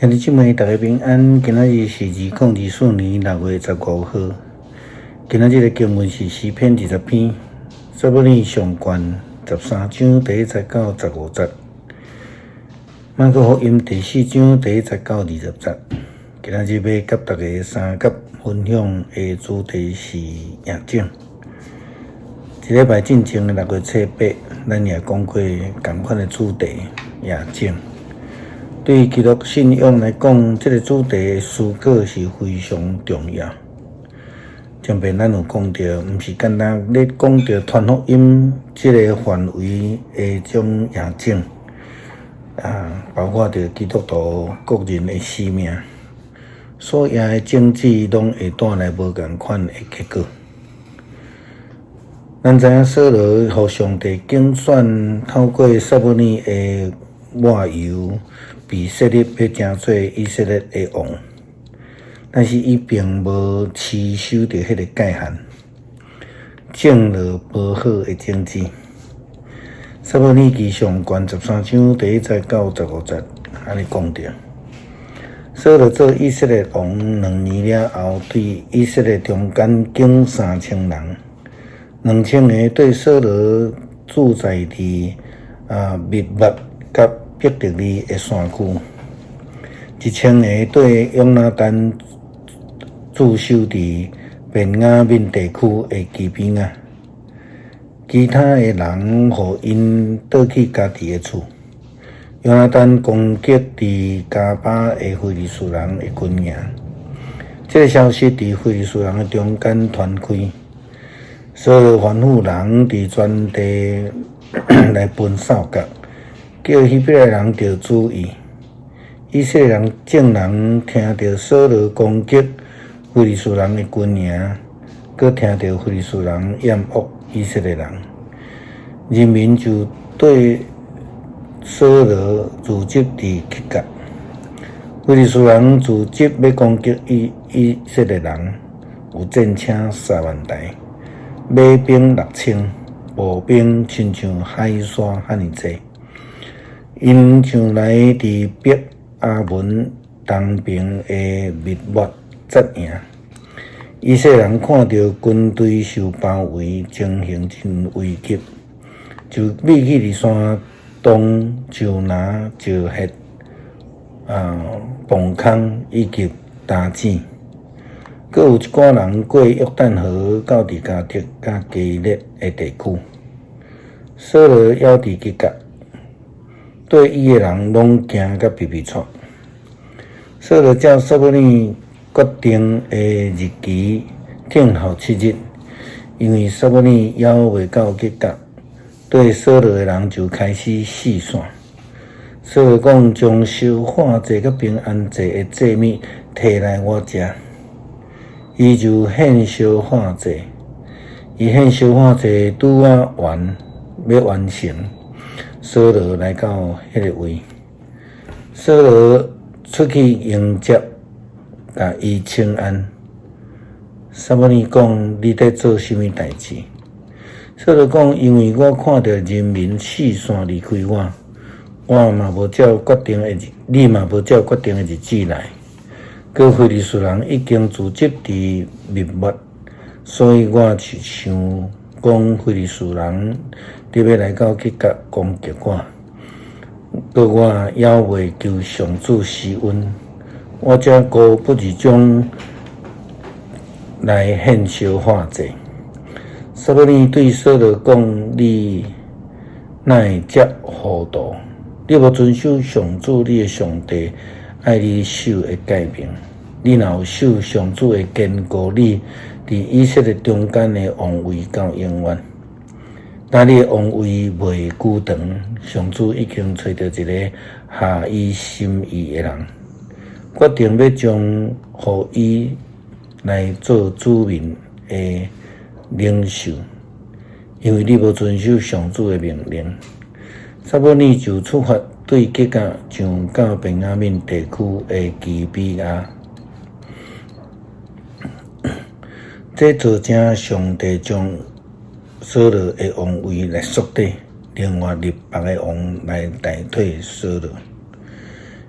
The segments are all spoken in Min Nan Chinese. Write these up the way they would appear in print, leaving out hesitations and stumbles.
兄弟姊妹，大家平安。今仔日是2024年6月15號。今仔日的經文是詩篇20篇，撒母耳上卷13章第1節到15節，馬可福音第4章第1節到20節。今仔日欲佮大家相佮分享的主題是夜種。一禮拜進前的6月初8，咱也講過仝款的主題夜種。對基督信仰來講，這个主題的思考是非常重要。前面咱有講著，毋是干焦咧講著傳福音這个範圍的種夜種，包括著基督徒個人的使命，所掖的種子攏會帶來無仝款的結果。咱知影掃羅予上帝揀選，透過撒母耳的抹油，被設立欲成做以色列的王，但是伊並無持守著彼个界限，種落無好的種子。撒母耳記上卷13章第1節到15節，按呢講著。掃羅做以色列王2年了後，對以色列中間揀3000人，2000个對掃羅駐在佇密抹佮伯特利的山區，1000个對約拿單駐守佇便雅憫地區的基比亞，其他的人予𪜶倒去家己的厝。約拿單攻擊佇迦巴的非利士人的軍營，這个消息佇非利士人的中間傳開，掃羅吩咐人佇全地來分哨角，叫希伯來人著注意。以色列人眾人聽著掃羅攻擊非利士人的軍營，閣聽著非利士人厭惡以色列人，人民就對掃羅聚集佇吉甲。非利士人組織欲攻擊以色列人，有戰車3萬台，馬兵6000，步兵親像海沙遐爾濟。𪜶上來佇伯亞文東爿的密抹紮營。以色列人看著軍隊受包圍，情形真危急，就覕去佇山洞石拿石穴、磅空以及擔子。閣有一寡人過約旦河到佇迦得佮基列的地區。掃羅猶佇吉甲，綴伊的人攏驚甲皮皮掣。掃羅照撒母耳決定的日期等候7日，因為撒母耳猶未到吉甲，綴掃羅的人就開始四散。掃羅講：將燒化祭佮平安祭的祭物提來我遮。伊就獻燒化祭，伊獻燒化祭拄仔完，欲完成。掃羅來到彼个位，掃羅出去迎接，共伊請安。撒母耳講：你佇做啥物代誌？掃羅講：因為我看著人民四散離開我，我嘛無照決定的日，你嘛無照決定的日子來。閣非利士人已經聚集佇密抹，所以我就想講非利士人欲來到吉甲攻擊我，閣我猶未求上主施恩，我才高不二將來獻燒化祭。撒母耳對掃羅講：你哪會遮糊塗？你無遵守上主你的上帝愛你守的誡命。你若有守上主會堅固你佇以色列中間的王位到永遠。但你的王位袂久長，上主已經揣著一个合伊心意的人，決定欲將予伊來做子民的領袖，因為你無遵守上主的命令。撒母耳就出發對吉甲上到便雅憫地區的基比亞。這造成上帝將掃羅的王位來縮短，另外立別个王來代替掃羅。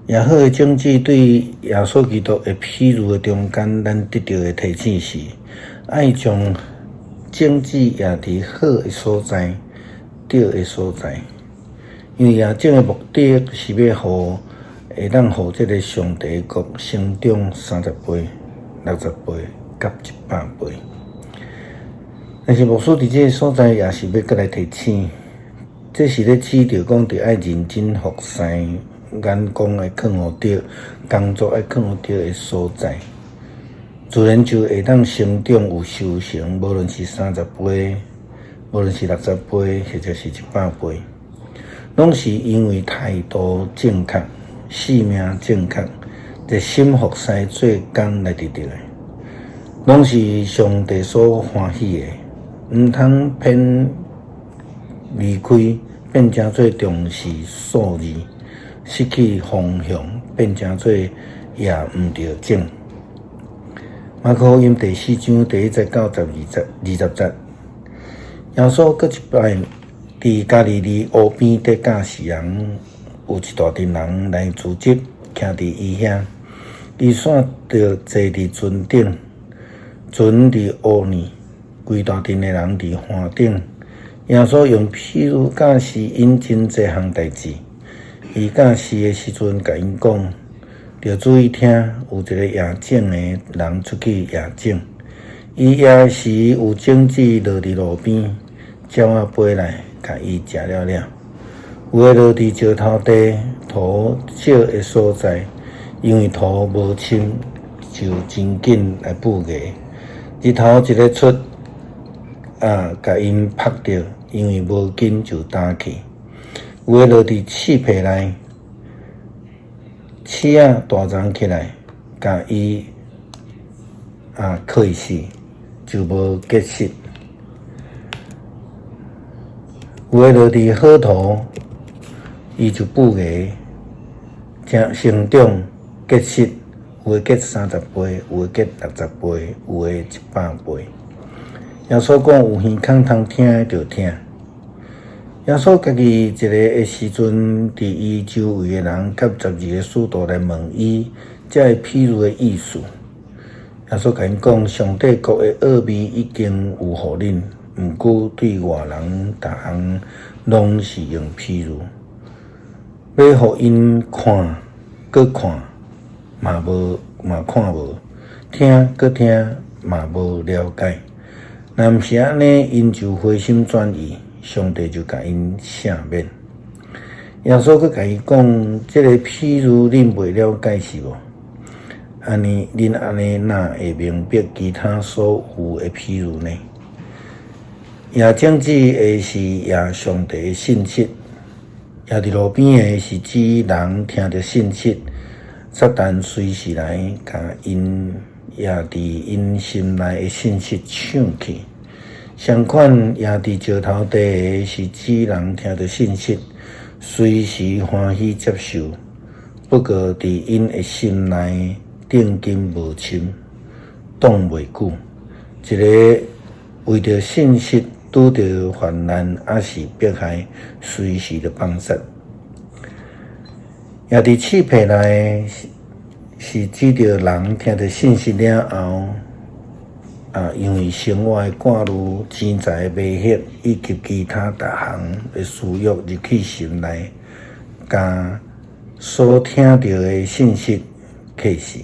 掖好的種子對耶穌基督的譬喻的中間，咱得著的提醒是，愛將種子掖佇好的所在，對的所在。因為掖種的目的是欲予會當予這个上帝國成長30倍、60倍、佮100倍。但是牧師佇這个所在也是欲閣來提醒，這是咧指著講，著愛認真服侍，眼光愛囥予對，工作愛囥予對的所在，自然就會當成長有收成，無論是30倍，無論是60倍，或者是100倍，攏是因為態度正確、使命正確、熱心服侍做工來得著的，攏是上帝所歡喜的。毋通偏離開，變成做重視數字，失去方向，變成做掖毋著種。馬可福音第四章第一節到十二節20節，耶穌閣一擺佇加利利湖邊佇教示人，有一大陣人來聚集，徛佇伊遐，伊煞著坐佇船頂，船佇湖內，規大陣的人佇岸頂。耶穌用譬喻教示𪜶真濟項代誌。伊教示的時陣，共𪜶講：著注意聽，有一个掖種的人出去掖種。伊掖時，有種子落佇路邊，鳥仔飛來，共伊食了了。有的落佇石頭地，土少的所在，因為土無深，就真緊來爆芽。日頭一咧出，啊，共𪜶曝著，因為無根就焦去。有的落佇刺皮內，刺仔大叢起來，共伊啊囥死，就無結實。有的落佇好土，伊就爆芽，成成長結實，有的結30倍，有的結60倍，有的100倍。耶穌講有耳孔通聽的就聽。耶穌家己一个的時陣，佇伊周圍的人佮12个使徒來問伊這个譬喻的意思。耶穌共𪜶講：上帝國的奧秘已經有予恁，毋過對外人逐項攏是用譬喻，欲予𪜶看，閣看，嘛無嘛看無；聽，閣聽，嘛無了解。若毋是按呢，𪜶就回心轉意，上帝就共𪜶赦免。耶穌閣共伊講：這个譬喻恁袂了解是無？按呢，恁按呢哪會明白其他所有的譬喻呢？掖種子的是掖上帝的信息，掖佇路邊的是指人聽著信息，撒旦隨時來共𪜶掖佇𪜶心內的信息搶去。相款，掖佇石頭地的是指人聽著信息，隨時歡喜接受，不過佇𪜶的心內定根無深，擋袂久。一个為著信息拄著患難，抑是迫害，隨時就放殺。掖佇刺皮內是指著人聽著信息了後，啊，因為生活的掛慮、錢財的迷惑以及其他逐項的私欲入去心內，共所聽著的信息剋死，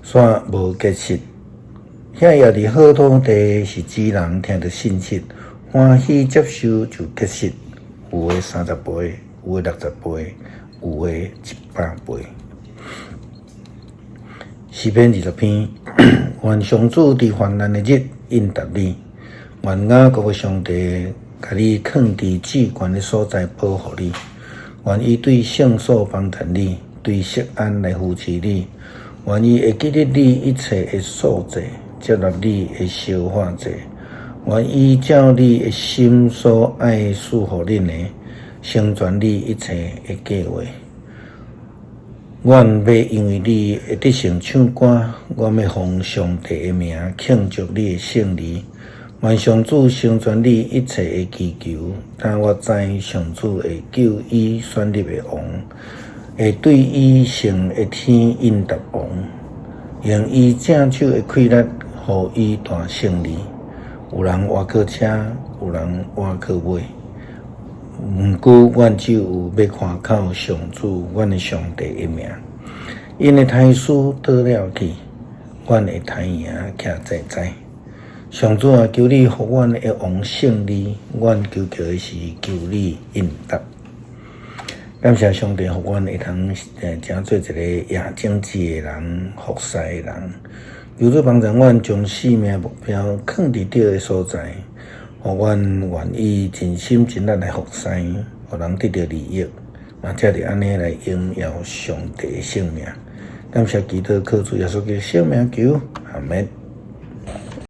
煞無結實。遐掖佇好土地是指人聽著信息，歡喜接受就結實，有的30倍，有的60倍，有的100倍。詩篇20篇，願上主佇患難的日應答你，願雅各的上帝共你囥佇至懸的所在保護你，願伊對聖所幫贊你，對錫安來扶持你，願伊會記得你一切的素祭，接納你的燒化祭，願伊照你的心所愛賜予恁的，成全你一切的計劃。阮欲因為你的得勝唱歌，阮欲奉上帝的名慶祝你的勝利。願上主成全你一切的祈求。但我知上主會救伊選立的王，會對伊升的天應答王，用伊正手的氣力，予伊大勝利。有人倚靠車，有人倚靠馬。毋過，阮只有欲倚靠上主，阮的上帝的名。𪜶的胎師倒了去，阮的胎兒徛在在。上主啊，求你予阮的王勝利，阮求求的是求你應答。感謝上帝，予阮會通成做一个攑種子的人，服侍的人。求主幫助阮將性命目標囥佇對的所在，予阮願意盡心盡力來服侍，予人得著利益，嘛藉著按呢來榮耀上帝的聖名。感謝基督靠主耶穌基督聖名求，阿門。